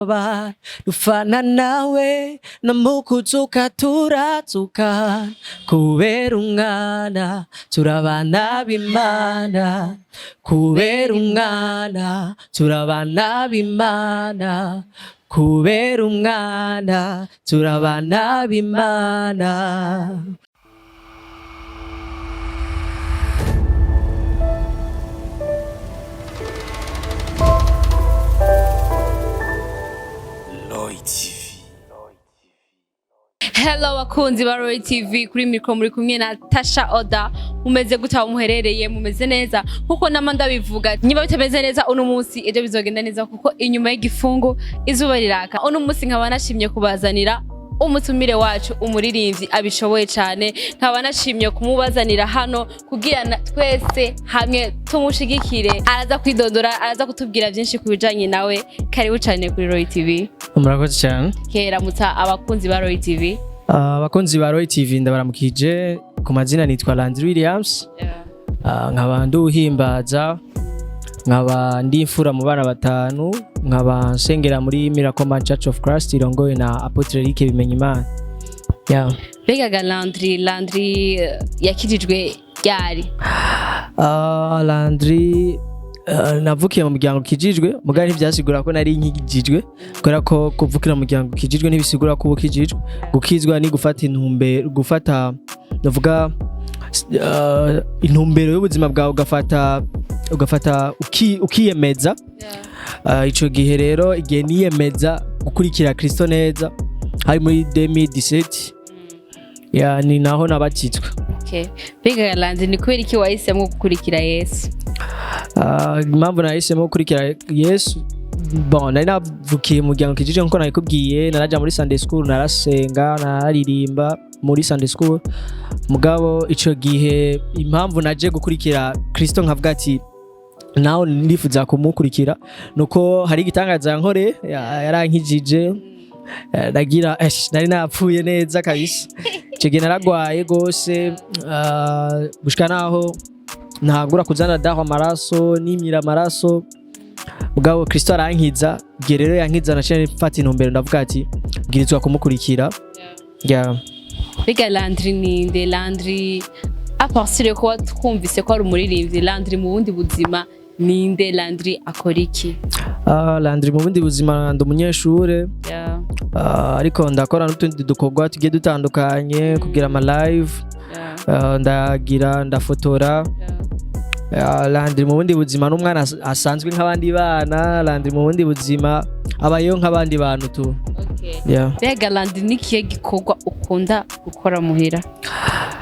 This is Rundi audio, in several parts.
Dufana nawe no mu kuzuka turazuka, kubera umwana turabana b'Imana, kubera umwana turabana b'Imana, kubera umwana turabana b'Imana. Lloyd TV. Hello bakunzi ba Roy TV, kuri mikro muri kumwe na Tasha Oda. Mumeze gute aho muherereye? Mumeze neza? Nkuko nama ndabivuga, niba bitameze neza uno munsi, ejo bizogenda neza, kuko inyuma y'igifungo izuba riraka. Uno munsi nkaba nashimye kubazanira umutumire wacu, umuririmbyi abishoboye cyane. Nkaba nashimye kumubazanira hano kugira twese hamwe tumushigikire. Araza kwidondora, araza kutubwira byinshi ku bijanye nawe. Karibu cyane kuri Roy TV. Murakoze cyane. Keramutsa abakunzi ba Roy TV. Abakunzi ba Roy TV, ndabaramukije. Ku mazina nitwa Landry Williams. Nkaba nduhimbaza, nkaba ndi imfura mu bana batanu, nkaba nsengera muri Miracle Man Church of Christ irongowe na Apotre Eric Bimenyimana, yeah. Mbega ga Landry, Landry yakijijwe ryari? Landry, navukiye mu muryango ukijijwe, mugabo ntivyasigura ko nari nkijijwe, kubera ko kuvukira mu muryango ukijijwe ntibisigura ko uba ukijijwe. Gukizwa ni gufata intumbero, gufata ndavuga intumbero y'ubuzima bwawe, ugafata ukiyemeza. Ico gihe rero, igihe niyemeza gukurikira Kristo neza hari muri 2017, ya, ni naho nabatizwa. Okay. Mbega ga Landry, ni kubera iki wahisemo gukurikira Yesu? Impamvu nahisemo gukurikira Yesu, bon, nari navukiye mu muryango ukijijwe nkuko nabikubwiye, naraja muri Sunday school, narasenga, nararirimba muri Sunday school. Mugabo ico gihe impamvu naje gukurikira Kristo, nkavuga ati nawe ndifuza kumukurikira, nuko hari igitangaza nkore yarankijije. Nagira nari napfuye neza kabisa. Ico gihe naragwaye gose, gushika naho ntagura kuzana dahwa amaraso, nimira amaraso, mugabo Kristo arankiza. Igihe rero yankiza, naciye mfata intumbero, ndavuga ati bwirizwa kumukurikira, yeah. Mbega Landry ninde? Landry, à partir yo kuba twumvise ko ari umuririmbyi, Landry mu bundi buzima ninde? Landry akora iki? Landry mu bundi buzima ndi umunyeshure. Ariko ndakora n'utundi dukorwa tugiye dutandukanye, kugira ama live, ndagira ndafotora. Landry mu bundi buzima n'umwana asanzwe nk'abandi bana. Landry mu bundi buzima abayeho nk'abandi bantu tu. Okay. Yeah. Mbega Landry, ni ikihe gikorwa ukunda gukora muhira?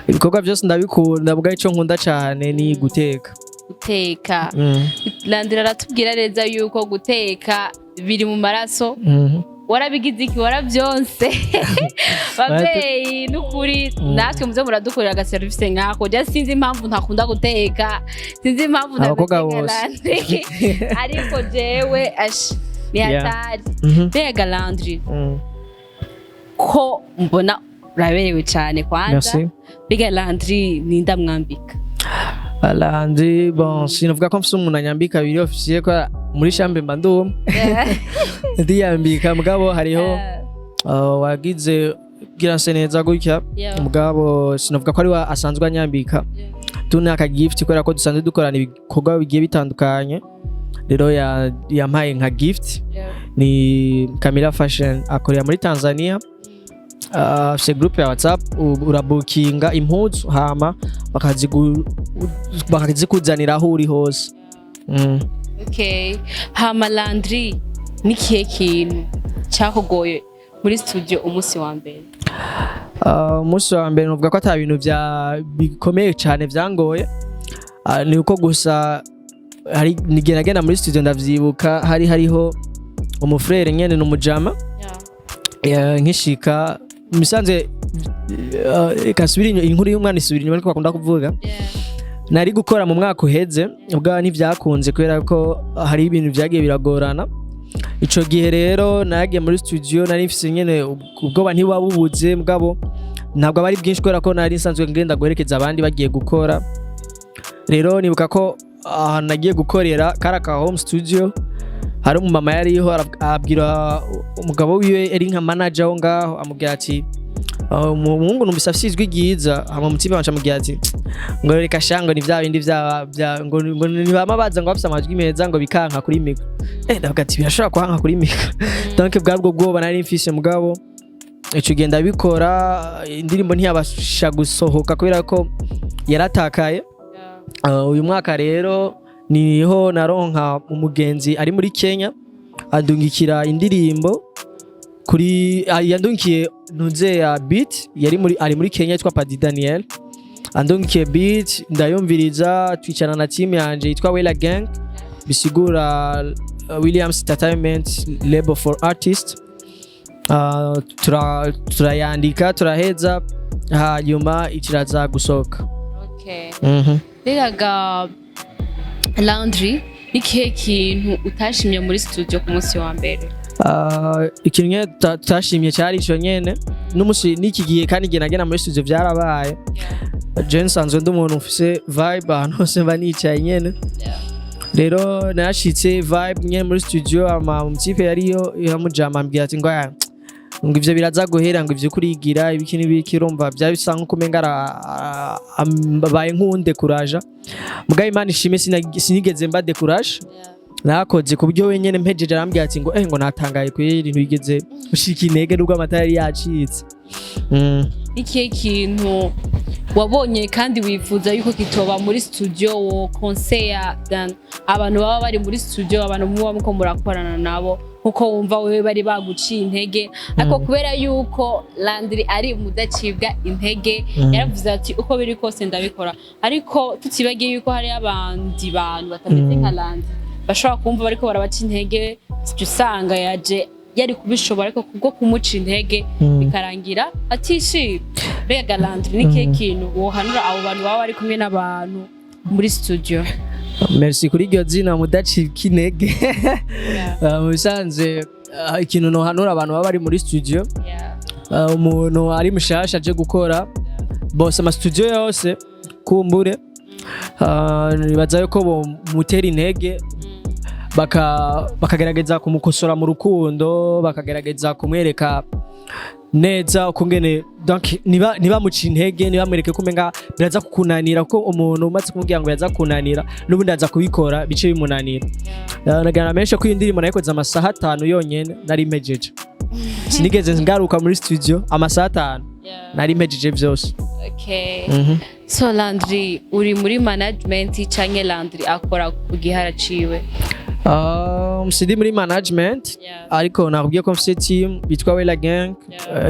Ibikorwa byose ndabikunda, mugabo ico nkunda cane ni guteka. Guteka. Landry aratubwira neza yuko guteka biri mu maraso. Warabigize iki? Warabyonse? Babyeyi, n'ukuri natwe muze muradukorera agaserivisi nkako. Je sinzi impamvu ntakunda guteka, sinzi impamvu Abakobwa ntadateka bose. Landry, ariko jewe ash ni hatari. Mbega Landry, ko mbona uraberewe cyane kwanza? Merci. Mbega Landry, ninde amwambika? Landry, bon, sinavuga ko mfise umuntu anyambika biri officiel, ko muri chambre mba ndumwe ndiyambika, mugabo hariho wagize kugira nse neza gutya. Mugabo sinavuga ko ari we asanzwe anyambika. Tu ni aka gift, kubera ko dusanzwe dukorana ibikorwa bigiye bitandukanye, rero yampaye nka gift. Ni Camilla Fashion, akorera muri Tanzania. Afise group ya WhatsApp, urabukinga impuzu hama bakazikuzanira aho uri hose. Okay. Hama Landry, ni kihe kintu cyakugoye muri studio umunsi wa mbere? Umunsi wa mbere nuvuga ko ata bintu vya bikomeye cyane vyangoye. Ni uko gusa hari nigenda nagenda muri studio, ndavyibuka hari hariho umufrere nyene, ni umujama. Nkishika misanze, reka nsubire inyuma, inkuru y'umwana isubira inyuma, ariko bakunda kuvuga. Nari gukora mu mwaka uheze, ubwo ntivyakunze kubera ko hari ibintu vyagiye biragorana. Ico gihe rero nagiye muri studio, nari mfise nyene ubwoba, ntibuba bubuze mugabo ntabwo aba ari bwinshi, kubera ko nari nsanzwe ngenda guherekeza abandi bagiye gukora. Rero nibuka ko ahantu nagiye gukorera kari aka home studio. Hari umumama yariho, abwira umugabo wiwe yari nka manager aho ngaho, amubwira ati: "Umuhungu numvise afise ijwi ryiza." Hama umutima wanje amubwira ati ngo reka sha, ngo ni vya bindi vya ngo ntibama baza ngo bafise amajwi meza ngo bikanka kuri micro. Ndavuga ati birashobora kuhanka kuri micro. Donc bwabwo bwoba nari mfise, mugabo ico gihe ndabikora. Indirimbo ntiyabasha gusohoka kubera ko yaratakaye. Uyu mwaka rero niho naronka umugenzi ari muri Kenya, andungikira indirimbo kuri yandungikiye ntuze ya beat, yari muri ari muri Kenya, yitwa Padi Daniel. Andungikiye beat, ndayumviriza, twicarana na team yanje yitwa Wela Gang, bisigura Williams Entertainment Label for Artists. Turayandika, turaheza, hanyuma ikiraza gusohoka. Okay. Mhm. Mbega Landry, ni ikihe kintu utashimye muri studio ku munsi wa mbere? Ikintu nyene tutashimye cyari ico nyene n'umusi n'iki gihe, kandi igihe nagenda muri studio byarabaye. Je nsanzwe ndi umuntu ufise vibe, ahantu hose mba nicaye nyene. Rero narashitse, vibe nyene muri studio, ama umutipe yariyo yamujama ambwira ati ngo aya, ngo ivyo biraza guhera, ngo ivyo kurigira ibiki n'ibiki. Urumva byari bisa nkuko umenga abaye nk'uwundekuraja, mugabo Imana ishime, sinigeze mba découragé. Nakoze ku buryo wenyene mpejeje arambwira ati ngo natangaye kweri, ntiwigeze ushika intege nubwo amatara yari yacitse. Ni ikihe kintu wabonye kandi wifuza yuko kitoba muri studio, wo conseiller dan abantu baba bari muri studio, abantu muba muko murakorana nabo, nkuko wumva wewe bari baguciye intege, ariko kubera yuko Landry ari mudacibwa intege, yaravuze ati uko biri kose ndabikora? Ariko tutibagiye yuko hari abandi bantu batameze nka Landry, bashobora kumva bariko barabaca intege, usanga yaje yari kubishobora, ariko kubwo kumuca intege bikarangira atishimye. Mbega Landry, ni ikihe kintu wohanura abo bantu baba bari kumwe n'abantu muri studio? Merci kuri iryo zina mudacika intege. Mu bisanzwe, ikintu nohanura abantu baba bari muri studio, umuntu ari mushasha aje gukora, bose ama studio yose kumbure, nibaza yuko bomutera intege, bakagerageza kumukosora mu rukundo, bakagerageza kumwereka neza ukungene, donc niba nibamuca intege, ntibamwereke ko umenga biraza kukunanira, kuko umuntu umaze kumubwira ngo biraza kukunanira, n'ubundi aza kubikora bice bimunanira. Nagira menshi ko iyi ndirimbo nayikoze amasaha 5 yonyene, nari mpejeje, sinigeze ngaruka muri studio. Amasaha 5 nari mpejeje byose. Okay. Mhm. So Landry, uri muri management canke Landry akora ku gihara ciwe? Sindi muri management, ariko nakubwiye ko mfise team bitwa Wela Gang.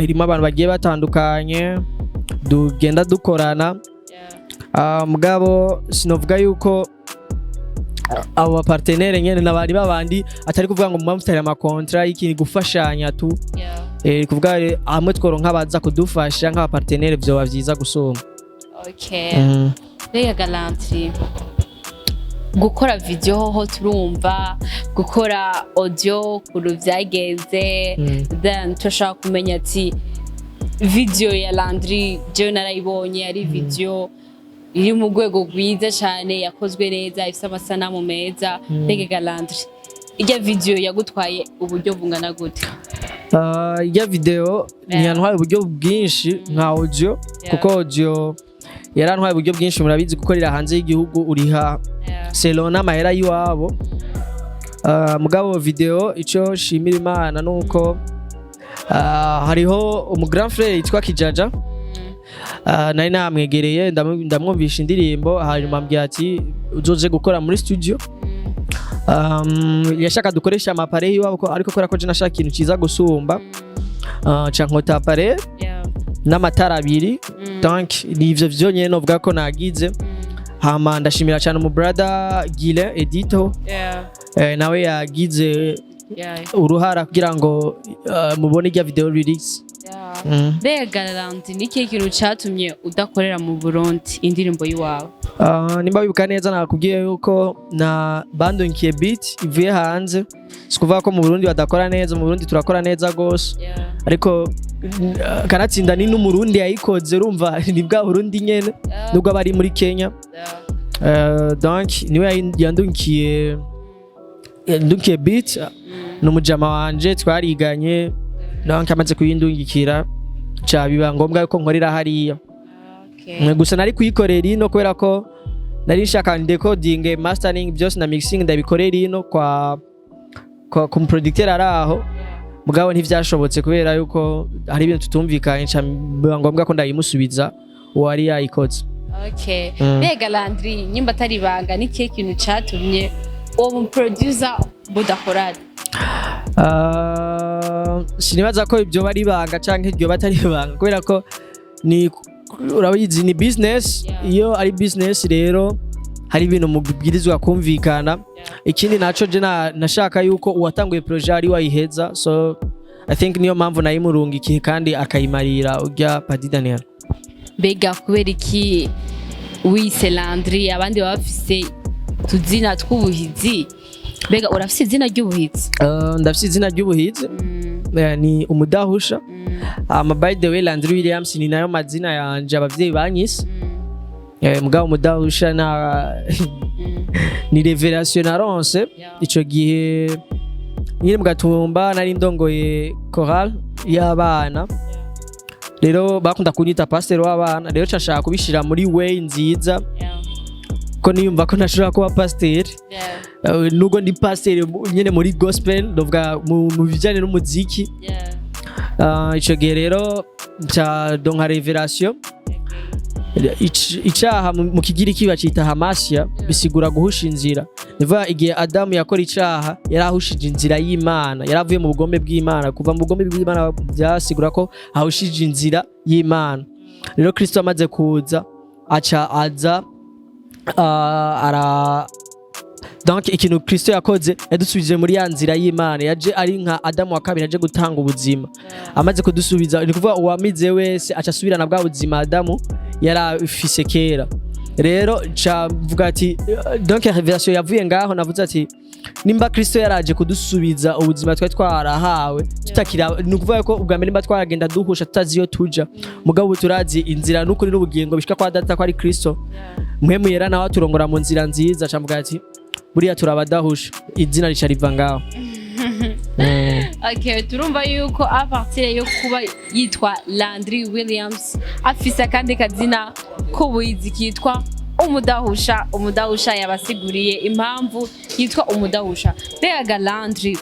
Irimo abantu bagiye batandukanye tugenda dukorana. Mugabo sinovuga yuko abo ba partenaire nyene nabari babandi, atari kuvuga ngo muba mufitanye ama contrat y'ikintu, gufashanya tu. Kuvuga hamwe tworonka abaza kudufasha nk'aba partenaire, vyoba vyiza gusumba. Okay. Mbega Landry, gukora video hoho turumva, gukora audio ukuntu vyagenze? Then turashaka kumenya ati video ya Landry, jewe narayibonye, ari video iri mu rwego rwiza cyane, yakozwe neza, ifite amasanamu meza. Mbega Landry, irya video yagutwaye uburyo bungana gute? Irya video ntiyantwaye uburyo bwinshi nka audio, kuko audio yarantwaye uburyo bwinshi. Murabizi, gukorera hanze y'igihugu uriha selon n'amahera y'iwabo. Mugabo video, ico shimira Imana nuko hariho umu grand frère yitwa Kijaja. Nari namwegereye, ndamwumvisha indirimbo, hanyuma ambwira ati uzoze gukora muri studio. Yashaka dukoresha ama appareil iwabo, ariko kubera ko je nashaka ikintu ciza gusumba, ca nkota appareil n'amatara abiri. Donc ni ivyo vyonyene novuga ko nagize. Hama ndashimira cyane umu brother Gile Edito, nawe yagize uruhara kugira ngo mubone irya video lyrics. Mbega Landry, ni ikihe kintu catumye udakorera mu Burundi indirimbo y'iwawe? Nimba wibuka neza, nakubwiye yuko na bandunkiye beat ivuye hanze. Si kuvuga ko mu Burundi badakora neza, mu Burundi turakora neza gose, ariko kanatsinda ni n'Umurundi yayikoze, urumva ni bwa Burundi nyene, nubwo aba ari muri Kenya. Donc niwe yandunkiye. Ndungikiye beat ni umujama wanje twariganye, donc amaze kuyindungikira ca biba ngombwa yuko nkorera hariya. Gusa nari kuyikorera ino kubera ko nari nshaka recording, mastering byose na mixing ndabikorera ino kwa ku producteur ari aho, mugabo ntivyashobotse kubera yuko hari ibintu tutumvikanye, ca biba ngombwa ko ndayimusubiza uwari yayikoze. Okay. Mbega Landry, nyimba atari ibanga, ni kihe kintu catumye uwo mu producer mudakorana? Ah, sinibaza ko ibyo bari ibanga canke iryo batari ibanga, kubera ko ni urabizi ni business. Iyo ari business rero hari ibintu mubwirizwa kumvikana. Ikindi naco je nashaka yuko uwatanguye projet ari wayiheza, so I think niyo mpamvu nayimurungikiye kandi akayimarira urya Padi Daniel. Mbega kubera iki wise Landry? Abandi baba bafise utuzina tw'ubuhizi. Mbega urafise izina ry'ubuhizi? Ndafise izina ry'ubuhizi. Ni umudahusha. Ama by the way, Landry Williams ni nayo mazina yanje abavyeyi banyise. Mugabo umudahusha na ni révélation naronse ico gihe nyine mu Gatumba nari ndongoye chorale y'abana. Rero bakunda kunyita pasteur w'abana. Rero nshaka kubishira muri way nziza ko niyumva ko ntashobora kuba pasteur. Nubwo ndi pasteur nyine muri gospel, ndavuga mu bijyanye n'umuziki. Ico gihe rero nca donka révélation. Icaha mu Kigiriki bacita hamartia, bisigura guhusha inzira. Nivuga igihe Adamu yakora icaha yari ahushije inzira y'Imana, yari avuye mu bugombe bw'Imana. Kuva mu bugombe bw'Imana byasigura ko ahushije inzira y'Imana. Rero Kristo amaze kuza aca aza ara donc ikintu Kristo yakoze yadusubije muri ya nzira y'Imana. Yaje ari nka Adamu wa kabiri, aje gutanga ubuzima. Amaze kudusubiza, ni kuvuga uwamize wese aca asubirana bwa buzima Adamu yari afise kera. Rero ca mvuga ati donc révélation yavuye ngaho, navuze ati nimba Kristo yaraje kudusubiza ubuzima twari twarahawe tutakira, ni ukuvuga ko ubwa mbere nimba twaragenda duhusha tutazi iyo tuja, mugabo ubu turazi inzira n'ukuri n'ubugingo bishika kwa Data ko ari Kristo. Mpwemu Yera nawe aturongora mu nzira nziza. Ca mvuga ati buriya turabadahusha, izina rica riva ngaho. Okay, turumva yuko à partir yo kuba yitwa Landry Williams afise akandi kazina k'ubuhizi kitwa Umudahusha. Umudahusha yabasiguriye impamvu yitwa Umudahusha. Mbega Landry,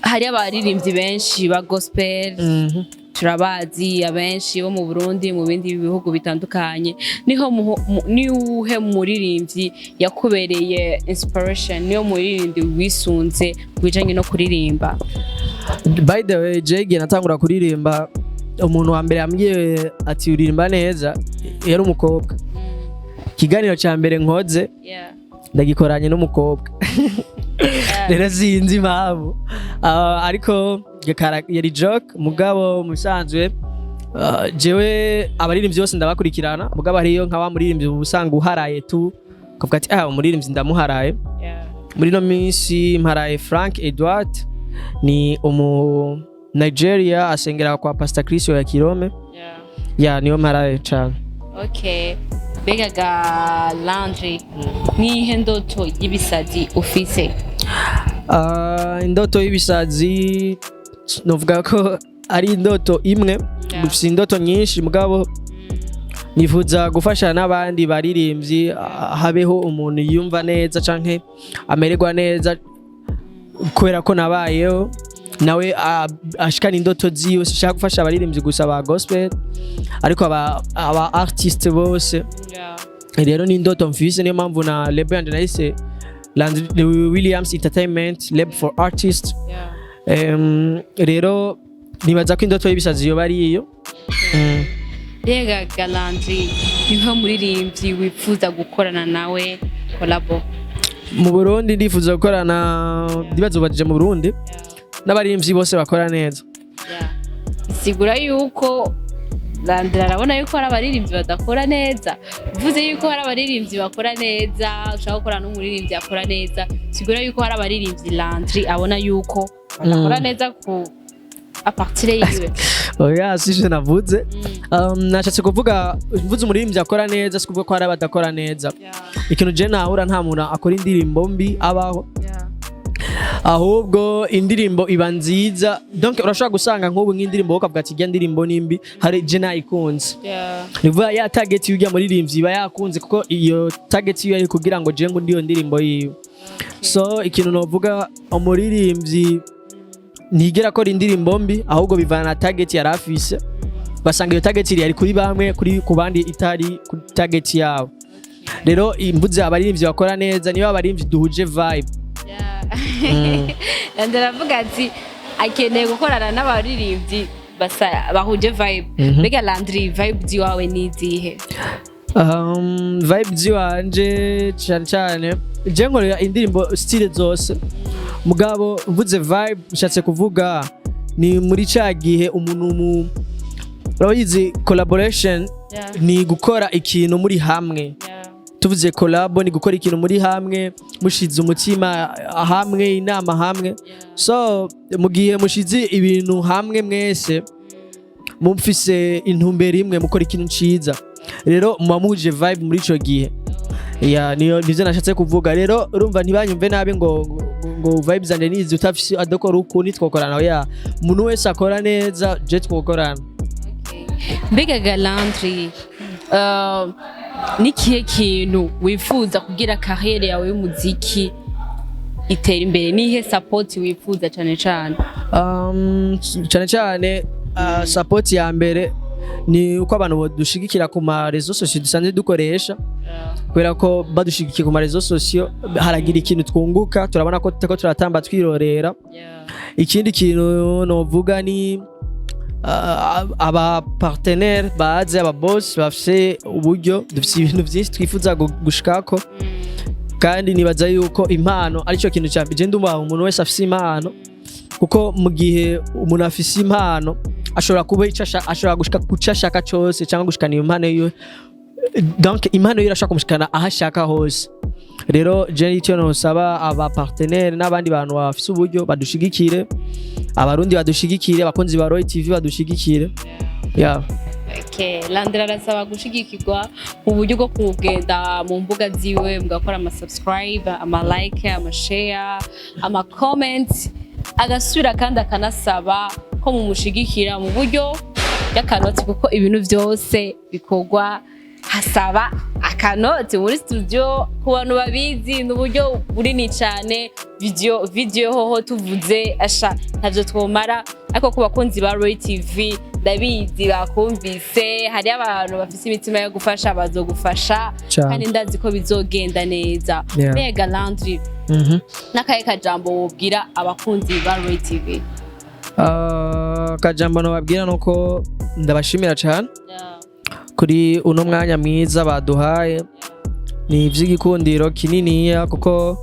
hari abaririmbyi benshi ba gospel, turabazi abenshi bo mu Burundi, mu bindi bihugu bitandukanye. Niho niwuhe muririmbyi yakubereye inspiration, niyo muririmbyi wisunze mu bijanye no kuririmba? By the way, je igihe natangura kuririmba, umuntu wa mbere yambwiye ati uririmba neza yari umukobwa. Ikiganiro cya mbere nkoze ndagikoranye n'umukobwa. Rero sinzi impamvu. Ariko yari joke, mugabo mu bisanzwe jewe abaririmbyi bose ndabakurikirana, mugabo hariyo nka wa muririmbyi uba usanga uharaye tu, ukavuga ati ah, umuririmbyi ndamuharaye. Muri ino minsi mparaye Frank Edward, ni umu Nigeria asengera kwa Pastor Chris ya Kirome. Ya, niyo mparaye cyane. Okay. Mbega ga Landry, nihe ndoto y'ibisazi ufise? Indoto y'ibisazi novuga ko ari indoto imwe. Dufise indoto nyinshi, mugabo nifuza gufasha n'abandi baririmbyi, habeho umuntu yiyumva neza canke amererwa neza kubera ko nabayeho, nawe ashikana indoto ziwe. Sinshaka gufasha abaririmbyi gusa ba gospel, ariko aba artiste bose. Rero ni indoto mfise, niyo mpamvu na label yanje nayise Landry Williams Entertainment Lab for Artists. Rero nibaza ko indoto y'ibisazi yoba ari iyo. Mbega ga Landry, nihe muririmbyi wifuza gukorana nawe collabo? Mu Burundi ndifuza gukorana, ndibaza ubajije mu Burundi, n'abaririmbyi bose bakora neza. Yeah. Sigura yuko Landry arabona yuko hari abaririmbyi badakora neza. Uvuze yuko hari abaririmbyi bakora neza, ushaka gukorana n'umuririmbyi akora neza, sigura yuko hari abaririmbyi Landry abona yuko badakora neza ku À partir yiwe. Oya, sivyo navuze. Nashatse kuvuga, mvuze umuririmbyi akora neza, si kuvuga ko hari abadakora neza. Ikintu je nahura, nta muntu akora indirimbo mbi abaho, ahubwo indirimbo iba nziza. Donc urashobora gusanga nk'ubu nk'indirimbo wowe ukavuga ati irya ndirimbo ni mbi, hari je nayikunze. Ni ukuvuga ya target y'urya muririmbyi iba yakunze, kuko iyo target yiwe ari kugira ngo je ngo ndiyo ndirimbo yiwe. So ikintu novuga, umuririmbyi ntigera akora indirimbo mbi, ahubwo bivana na target yari afise. Basanga iyo target yari kuri bamwe, kuri ku bandi itari kuri target yabo. Rero imvuze abaririmbyi bakora neza niba abaririmbyi duhuje vibe. Landry aravuga ati akeneye gukorana n'abaririmbyi basa bahuje vibe. Mbega Landry, vibe ziwawe ni izihe? Vibe ziwanje cyane cyane, je nkorera indirimbo style zose, mugabo mvuze vibe nshatse kuvuga ni muri ca gihe umuntu mu urabizi, collaboration ni gukora ikintu muri hamwe. Tuvuze collabo ni gukora ikintu muri hamwe, mushize umutima hamwe, inama hamwe. So mu gihe mushize ibintu hamwe mwese mufise intumbero imwe, mukora ikintu ciza, rero muba muhuje vibe muri ico gihe. Ya, niyo nivyo nashatse kuvuga. Rero urumva, ntibanyumve nabi ngo vibe zanje nizi, utafise adakora uku nitwokorana. Ya, umuntu wese akora neza je twokorana. Mbega ga Landry, nikihe kintu wifuza kugira carrière yawe y'umuziki itera imbere? Nihe support wifuza cane cane? Cyane cyane, support ya mbere ni uko abantu badushigikira ku ma réseaux sociaux dusanzwe dukoresha, kubera ko badushigikiye ku ma réseaux sociaux haragira ikintu twunguka, turabona ko tutako turatamba twirorera. Ikindi kintu novuga ni aba partenaire baze, aba boss bafise uburyo. Dufise ibintu byinshi twifuza gushikako, kandi nibaza yuko impano aricyo kintu cya mbere. Je ndumva umuntu wese afise impano, kuko mu gihe umuntu afise impano ashobora kuba ico ashobora gushika ku cyo ashaka cyose cyangwa gushikana iyo impano yiwe. Donc impano yiwe irashobora kumushikana aho ashaka hose. Rero je icyo nosaba aba partenaire n'abandi bantu bafise uburyo, badushigikire, Abarundi badushigikire, abakunzi ba Roy TV badushigikire, yeah. Okay. Landry arasaba gushigikirwa mu buryo bwo kugenda mu mbuga ziwe mugakora ama subscribe, ama like, ama share, ama comment, agasubira kandi akanasaba ko mumushigikira mu buryo bw'akanoti, kuko ibintu byose bikorwa hasaba akanoti. Muri studio, ku bantu babizi, ni uburyo bunini cyane. Video hoho tuvuze asha ntavyo twomara, ariko ku bakunzi ba Roy TV ndabizi bakumvise, hari abantu bafise imitima yo gufasha bazogufasha. Cane. Kandi ndazi ko bizogenda neza. Mbega Landry, n'akahe kajambo wobwira abakunzi ba Roy TV? Akajambo nobabwira nuko ndabashimira cyane kuri uno mwanya mwiza baduhaye. Ni iby'igikundiro kininiya, kuko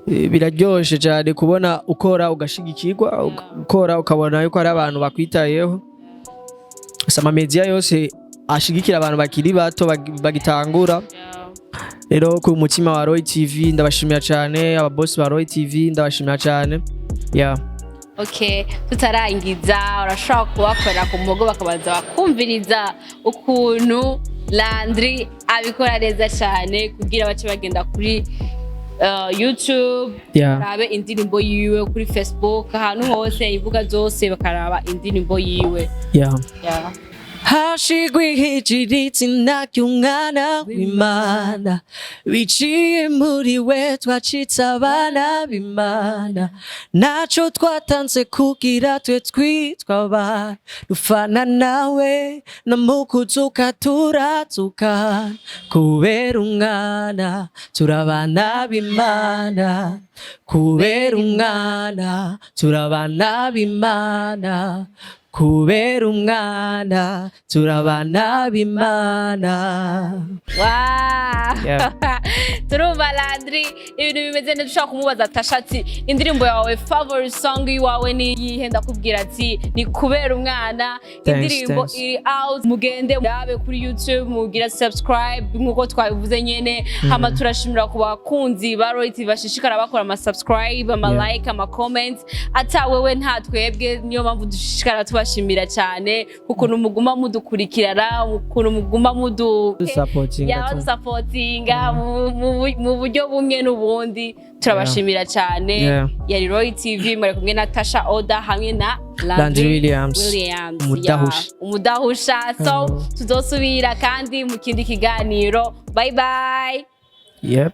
biraryoshe cyane kubona ukora ugashigikirwa, ukora ukabona yuko hari abantu bakwitayeho. Gusa amamedia yose ashigikira abantu bakiri bato bagitangura. Rero ku mutima wa Roy TV ndabashimira cyane, ababosi ba Roy TV ndabashimira cyane, yeah. Okay, tutarangiza, urashobora kubakorera ku muhogo bakabanza bakumviriza ukuntu Landry abikora neza cyane, kugira bace bagenda kuri YouTube, barabe indirimbo yiwe, kuri Facebook, ahantu hose, imbuga zose bakaraba indirimbo yiwe. Yeah. Hashigwe hejuru izina ry'umwana w'Imana, biciye muri we twacitse abana b'Imana. Naco twatanze kugira twe twitwa abana, dufana nawe no mu kuzuka turazuka. Kubera umwana turabana b'Imana, kubera umwana turabana b'Imana. Kubera umwana turabana b'Imana. Wow. Yeah. Turumva Landry, ibintu bimeze neza. Ushobora kumubaza Tasha ati: "Indirimbo yawe, favorite song iwawe ni iyihe?" Ndakubwira ati ni "Kubera umwana". Thanks, Indirimbo thanks. iri out, mugende murabe kuri YouTube, mugira subscribe nkuko twabivuze nyene. Hama turashimira ku bakunzi ba Roy TV bashishikara bakora ama subscribe, ama like, ama comment. Ata wewe nta twebwe. Niyo mpamvu dushishikara tubashimira cyane ukuntu muguma mudukurikirana, ukuntu muguma mudu Supporting. Yaba dusapotinga mu buryo bumwe n'ubundi. Turabashimira cyane. Yari Roy TV, mwari kumwe na Tasha Oda hamwe na Landry Williams. Williams. Umudahusha. Yeah, umudahusha. So tuzosubira kandi mu kindi kiganiro. Bye bye. Yep.